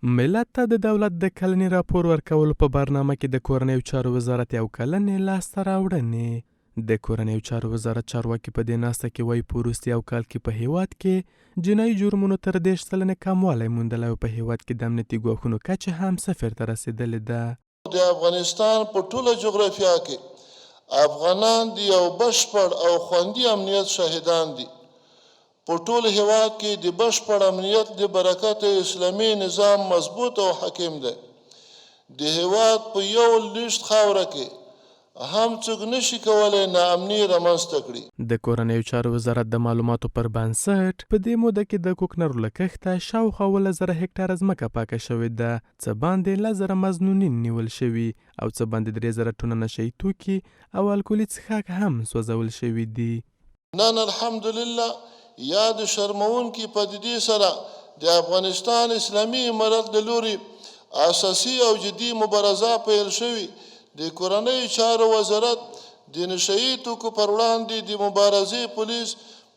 ملت ته د دولت د کلني راپور ورکولو په برنامه کې د کورنیو چارو وزارت یو کلنې لاسته راوړنې. د کورنیو چارو وزارت چارواکي په دې ناسته کې وایي، په وروستي یو کال کې په هېواد کې جنایي جرمونو تر 30% کموالی موندلی او په هېواد کې د امنیتي ګواښونو کچه هم صفر ته رسېدلې ده. د افغانستان په ټوله جغرافیا کې افغانان د یو بشپړ او خوندي امنیت شاهدان دي. په ټول هېواد کې د بشپړ امنیت له برکته اسلامي نظام مضبوط او حاکم دی. د هېواد په یو لویشت خاوره کې هم څوک نه شي کولی ناامني رامنځته کړي. د کورنیو چارو وزارت د معلوماتو پر بنسټ، په دې موده کې د کوکنارو له کښته شاوخوا 17,000 هکټاره ځمکه پاکه شوې ده، څه باندې 10,000 مظنونین نیول شوي او څه باندې 3000 ټنه نشه یي توکي او الکولي څښاک هم سوځول شوي دي. نن الحمدلله یادې شرموونکې پدیدې سره د افغانستان اسلامي امارت له لوري اساسي او جدي مبارزه پیل شوې، د کورنیو چارو وزارت د نشه یي توکو پر وړاندې د مبارزې پولیس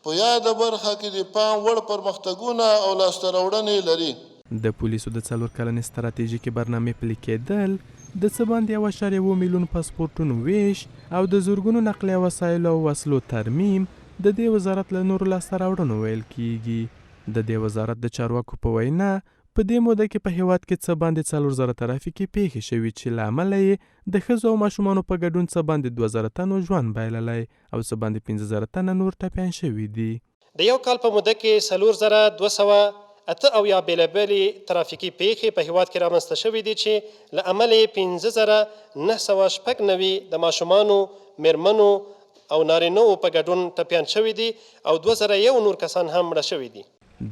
په یاده برخه کې د پام وړ پرمختګونه او لاسته راوړنې لري. د پولیسو د څلور کلنې ستراتیژیکې برنامې پلي کېدل، د څه باندې 1.7 میلیون پاسپورټونو وېش او د زرګونو نقلیه وسایلو او وسلو ترمیم د دې وزارت له نورو لاسته راوړنو ویل کېږي. د دې وزارت د چارواکو په وینا، په دې موده کې په هېواد کې څه باندې 4000 ترافیکي پېښې شوي چې له امله یې د ښځو او ماشومانو په ګډون څه باندې 2000 تنو ژوند بایللی او څه باندې 5000 تنه نور ټپیان شوي دي. د یو کال په موده کې 4278 بېلابېلې ترافیکي پېښې په هېواد کې رامنځته شوې دي چې له امله یې 5996 د ماشومانو، مېرمنو او نارینهوو په ګډون ټپیان شوي دي او 2001 نور کسان هم مړه شوي دي.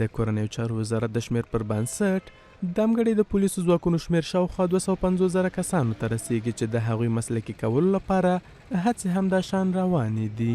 د کورنیو چارو وزارت د شمېر پر بنسټ، دمګړۍ د پولیسو ځواکونو شمېر شاوخوا 250 زره کسانو ته رسېږي چې د هغوی مسلکي کولو لپاره هڅې همداشان روانې دي.